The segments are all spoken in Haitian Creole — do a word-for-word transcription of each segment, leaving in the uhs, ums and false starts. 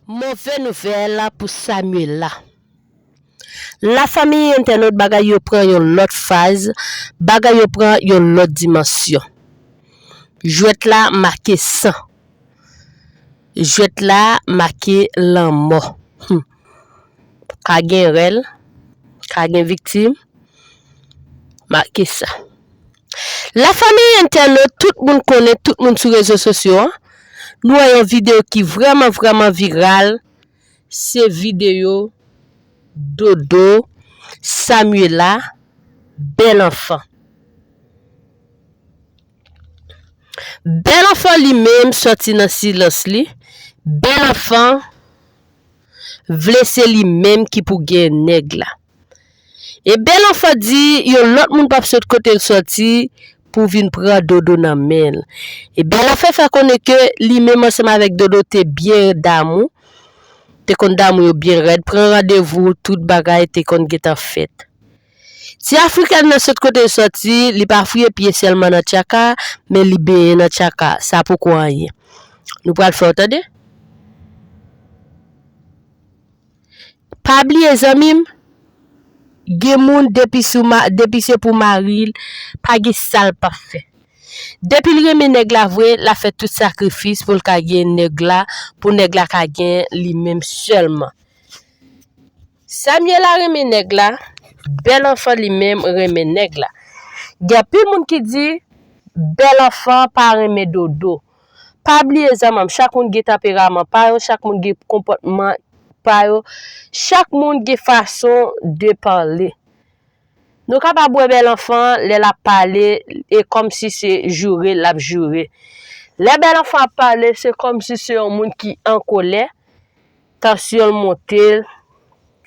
Move nouvèl pou Samuela. Lafanmi entènot, bagay yo pran yon lòt faz, bagay yo pran yon lòt dimansyon. Jwèt la make san. Jwèt la make lanmò. Hmm. Ka gen rèl, ka gen viktim, make sa. Lafanmi entènot, tout moun konnen, tout moun sou rezo sosyo an, nou wè yon videyo ki vrèman, vrèman viral, se videyo Dodo, Samuela, Bèl Anfan. Bèl Anfan li menm sòti nan silans li. Bèl Anfan vle se li menm ki pou gen nèg la. E Bèl Anfan di yon lòt moun p ap sot kote l sòti pou vin pran Dodo nan men l. E Bèl Anfan fè konnen ke li menm ansanm avèk Dodo te byen damou, te konn damou yo byen rèd, pran randevou, tout bagay te konn gentan fèt. Ti Afrikèn nan sot kote l sòti, li pa fouye pye sèlman nan tchaka, men li benyen nan tchaka. Sa poko anyen. Nou pral fè w tande. Pa bliye zanmi m, gen moun depi sou ma-, depi se pou mari l, pa gen sa l p ap fè. Depi l renmen nèg la vre, l ap fè tout sakrifis pou l ka gen nèg la, pou nèg la ka gen li menm sèlman. Samuela renmen nèg la, Bèl Anfan li menm renmen nèg la. Gen anpil moun ki di Bèl Anfan pa renmen Dodo. Pa bliye zanmi m, chak moun gen tanperaman pa yo, chak moun gen konpòtman pa yo, chak moun gen fason de pale. Nou kapab wè Bèl Anfan lè l ap pale, e kòmsi se joure l ap joure. Lè Bèl Anfan ap pale, se kòmsi se yon moun ki an kolè, tansyon l monte,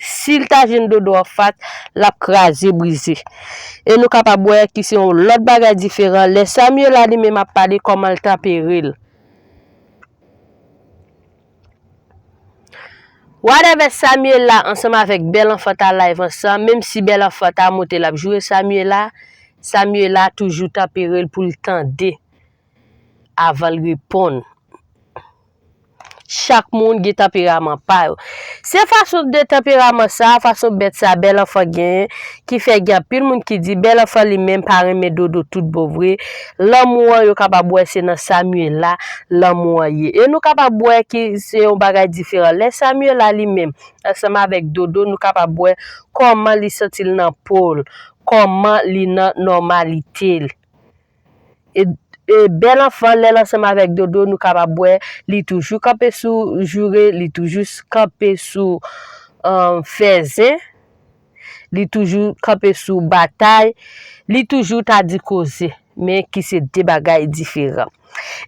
si l ta jwenn Dodo anfas, l ap kraze brize. E nou kapab wè ki se yon lòt bagay diferan lè Samuela li menm ap pale kòman l tanpere l. Whatever Samuela ansanm avèk Bèl Anfan ta live ansanm, menm si Bèl Anfan ta monte l ap joure Samuela, Samuela toujou tanpere l pou l tande avan l reponn. Chak moun gen tanperaman pa yo. Se fason de tanperaman sa, fason bèt sa Bèl Anfan genyen, ki fè gen anpil moun ki di Bèl Anfan li menm pa renmen Dodo tout bon vre. Lanmou an, yo kapab wè se nan Samuela lanmou an ye. E nou kapab wè ki se yon bagay diferan. Lè Samuela li menm, ansanm avèk Dodo, nou kapab wè kòman li santi l nan po l, kòman li nan nòmalite l. E, e Bèl Anfan, lè l ansanm avèk Dodo, nou kapab wè li toujou kanpe sou joure, li toujou s-, kanpe sou, um, fè zen, li toujou kanpe sou batay, li toujou ta di koze, men ki se de bagay diferan.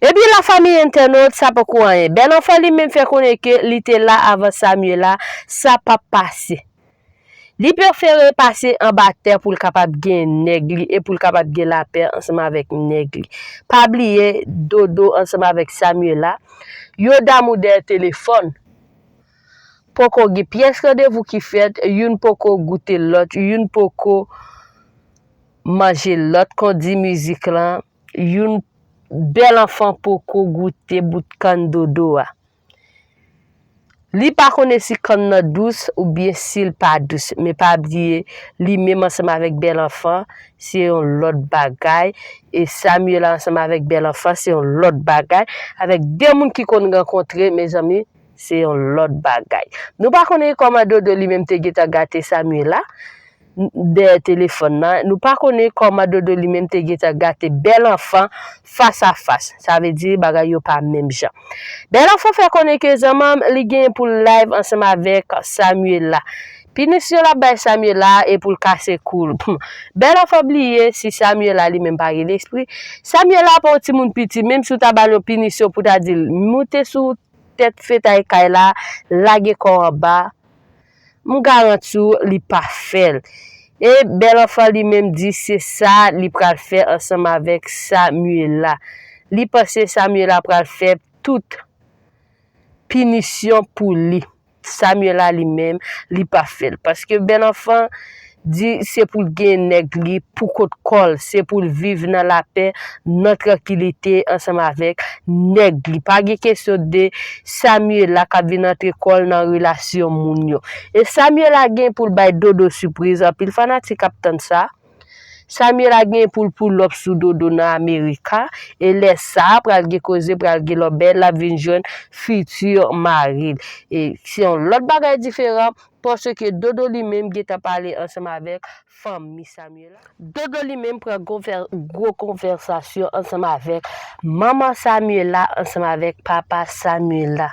Epi lafanmi entènot, sa poko anyen. Bèl Anfan li menm fè konnen ke li te la avan Samuela, sa p ap pase. Li prefere pase anba tè pou l kapab gen nèg li e pou l kapab gen lapè ansanm avèk nèg li. Pa bliye, Dodo ansanm avèk Samuela, yo damou dèyè telefòn. Poko gen pyès randevou ki fèt, youn poko goute lòt, youn poko manje lòt, kon di mizik lan, youn, Bèl Anfan poko goute bout kann Dodo a. Li pa konnen si kann nan dous oubyen si l pa dous, men pa bliye, li menm ansanm avèk Bèl Anfan, se yon lòt bagay, e Samuela ansanm avèk Bèl Anfan, se yon lòt bagay, avèk de moun ki konn rankontre, mezanmi, se yon lòt bagay. Nou pa konnen kòman Dodo li menm te gentan gate Samuela dèyè telefòn nan. Nou pa konnen kòman Dodo li menm te gentan gate Bèl Anfan fas a fas. Sa vle di bagay yo pa menm jan. Bèl Anfan fè konnen ke zanmanm li genyen pou l live ansanm avèk Samuela. Pinisyon l ap bay Samuela e pou l kase kou l. Bèl Anfan bliye si Samuela li menm pa gen lespri. Samuela pa yon timoun piti, menm si w ta ba l yon pinisyon pou ta di l moute sou tèt fetay kay la, lage kò w anba, m garanti w li pa fè l. E Bèl Anfan li menm di se sa li pral fè ansanm avèk Samuela. Li panse Samuela pral fè tout pinisyon pou li. Samuela li menm, li pa fè l. Paske Bèl Anfan di se pou l gen nèg li pou kont kò l, se pou l viv nan lapè, nan trankilite ansanm avèk nèg li. Pa gen kesyon de Samuela k ap vin antre kò l nan relasyon moun yo. E Samuela gen pou l bay Dodo sipriz, anpil fanatik ap tann sa. Samuela gen pou l pull up sou Dodo nan Amerika, e lè sa a pral gen koze, pral gen lòbèy, l ap vin jwenn fiti mari l. E se yon lòt bagay diferan, paske Dodo li menm gentan pale ansanm avèk fanmi Samuela. Dodo li menm pran gwo vè-, gwo konvèsasyon ansanm avèk manman Samuela, ansanm avèk papa Samuela.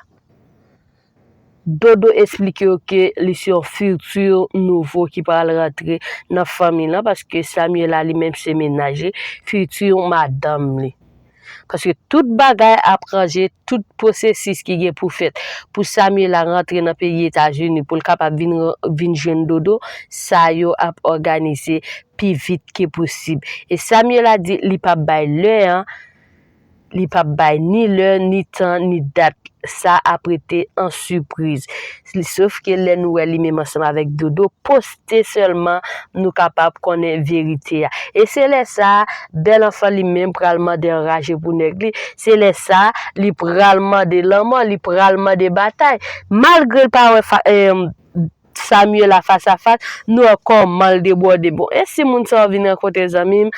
Dodo esplike yo ke li se yon fiti nouvo ki pral rantre nan fanmi lan, paske Samuela li menm se mennaj li, fiti madanm li. Paske tout bagay ap ranje, tout pwosesis ki gen pou fèt pou Samuela rantre nan peyi Etazini, pou l kapab vin, vin jwenn Dodo, sa yo ap òganize pi vit ke posib. E Samuela di li p ap bay lè an, li p ap bay ni lè, ni tan, ni dat. Sa ap rete an sipriz. Sof ke lè nou wè li menm ansanm avèk Dodo, poste sèlman nou kapab konnen verite a. E se lè sa a, bèl anfan li menm pral mande anraje pou nèg li. Se lè sa a, li pral mande lanmò, li pral mande batay. Malgre l pa wè fa-, eh, Samuela fas a fas, nou wè kòman l debòde. Bon, e si moun sa yo vin rankontre zanmi m,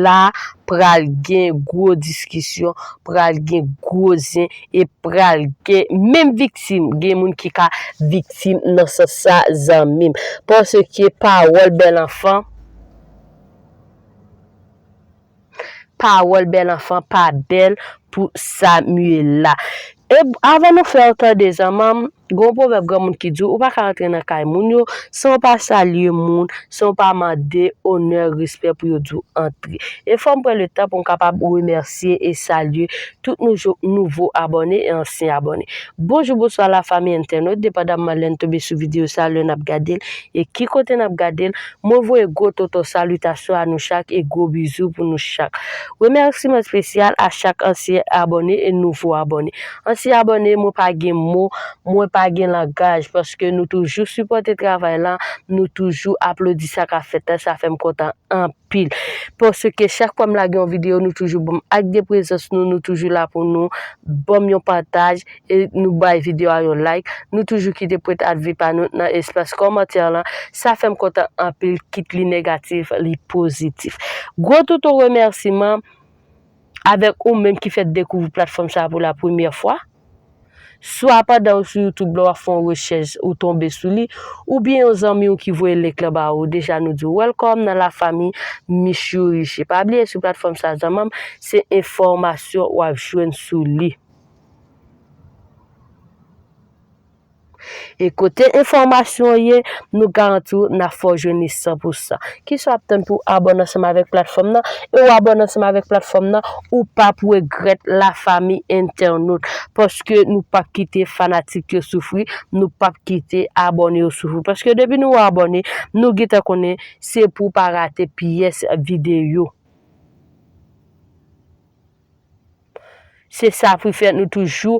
la pral gen gwo diskisyon, pral gen gwo zen, e pral gen menm viktim. Gen moun ki ka viktim nan sans sa, zanmi m. Paske pawòl bèl anfan, pawòl bèl anfan pa bèl pou Samuela. E avan nou fè yo tande, zanmi m, gen yon pwovèb granmoun ki di, ou pa ka rantre nan kay moun yo san w pa salye moun, san w pa mande onè, respè pou yo di w antre. E fò m pran le tan pou m kapab remèsye e salye tout nouvo, nouvo abòne e ansyen abòne. Bonjou, bonswa la fanmi entènot, depandamman lè n tonbe sou videyo sa, lè n ap gade l e ki kote n ap gade l, mwen voye gwo tonton salitasyon a nou chak e gwo bizou pou nou chak. Remèsiman espesyal a chak ansyen abòne e nouvo abòne. Ansyen abòne, mwen pa gen mo, mwen pa gen langaj, paske nou toujou sipòte travay la, nou toujou aplodi sa k ap fèt la, sa fè m kontan anpil. Paske chak fwa m lage yon videyo, nou toujou ban m ak de prezans nou, nou toujou la pou nou, ban m yon pataj, e nou bay videyo a yon like. Nou toujou kite pwent avi pa nou nan espas kòmantè lan. Sa fè m kontan anpil, kit li negatif, li pozitif. Gwo toutou remèsiman avèk ou menm ki fèk dekouvri platfòm sa a pou la premyè fwa. Swa pandan ou sou YouTube la, w ap fè yon rechèch, ou tonbe sou li, oubyen yon zanmi w ki voye link lan ba ou, deja nou di w welcome nan lafanmi Michou Riche. Pa bliye sou platfòm sa, zanmi m, se enfòmasyon w ap jwenn sou li. E kote enfòmasyon ye, nou garanti w n ap fè w jwenn li san pou san. Kisa w ap tann pou w abòne ansanm avèk platfòm nan? E w abòne ansanm avèk platfòm nan, ou p ap regrèt, lafanmi entènot. Paske nou p ap kite fanatik yo soufri, nou p ap kite abòne yo soufri. Paske depi nou abòne, nou gentan konnen se pou w pa rate pyès videyo. Se sa pou fè nou toujou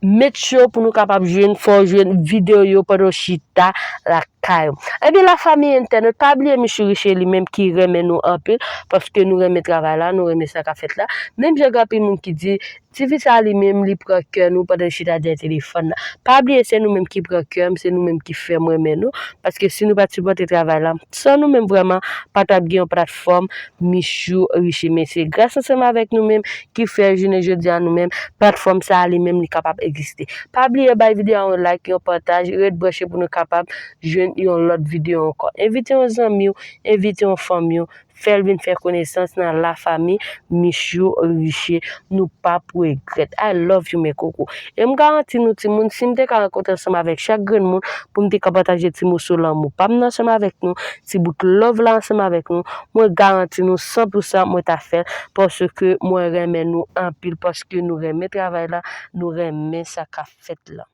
make sure pou nou kapab jwenn, fè w jwenn videyo yo pandan w chita lakay ou. Ebyen, lafanmi entènot, pa bliye Michou Riche li menm ki renmen nou anpil, paske nou renmen travay la, nou renmen sa k ap fèt la. Menm jan gen anpil moun ki di, tifi sa li menm, li pran kè nou pandan l chita dèyè telefòn nan. Pa bliye, se nou menm ki pran kè m, se nou menm ki fè m renmen nou, paske si nou pa t sipòte travay la, san nou menm vrèman, pa t ap gen yon platfòm Michou Riche. Men se gras ansanm avèk nou menm ki fè jounen jodi a nou menm, platfòm sa a li menm li kapab egziste. Pa bliye bay videyo a yon like, yon pataj, ret branche pou nou kapab jwenn yon lòt videyo ankò. Envite yon zanmi w, envite yon fanmi w, fè l vin fè konesans nan lafanmi Michou Riche. Nou p ap regrèt. I love you, mes coucous. E m garanti nou, timoun, si m te ka rankontre ansanm avèk chak grenn moun pou m te ka pataje ti moso lanmou pa m nan ansanm avèk nou, ti bout love la ansanm avèk nou, mwen garanti nou san pou san mwen ta fè l, paske mwen renmen nou anpil, paske nou renmen travay la, nou renmen sa k ap fèt la.